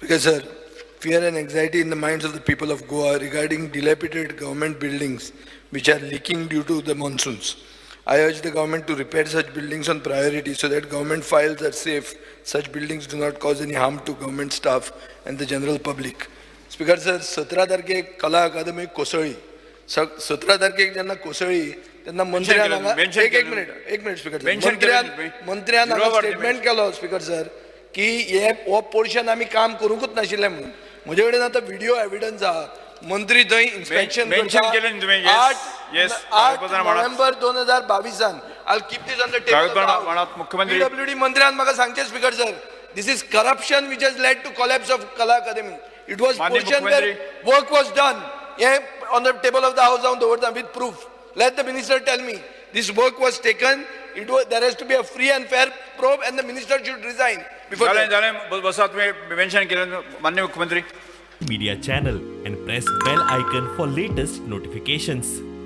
Speaker sir, fear and anxiety in the minds of the people of Goa regarding dilapidated government buildings which are leaking due to the monsoons. I urge the government to repair such buildings on priority so that government files are safe. Such buildings do not cause any harm to government staff and the general public. Speaker sir, 17 तारखेक कला अकादमी कोसळ्ळी. 17 तारखेक जेन्ना कोसळ्ळी तेन्ना मंत्र्यान केलें, हांगा mention एक एक केलें. मिनिट, एक मिनिट स्पीकर सर. Mention मंत्र्यान केलें तुवें. मंत्र्यान Zero हांगा word statement केलो स्पीकर सर की हे हो पोर्शन आमी काम करूंकूच नाशिल्लें म्हणून. म्हजे कडेन आतां व्हिडिओ एविडन्स आहा. मंत्री थंय इन्स्पेक्शन Mention केलें न्ही तुवें, yes, yes, 8 कागदपत्रां मांडात. नोव्हेंबर 2022 I keep this on the table. कागदपत्रां मांडात, मुख्यमंत्री. पीडब्ल्यूडी मंत्र्यान म्हाका सांगचें, speaker sir, this is corruption which has led to collapse of Kala Akademi. It was माननीय portion where मुख्यमंत्री. work was done. हे on the table of the house हांव दवरता with proof. Let the minister tell me this work was taken. It was there has to be a free and fair probe and the minister should resign before. जालें जालें, बसा. तुवें mention केलें. माननीय मुख्यमंत्री. Media channel and press bell icon for latest notifications.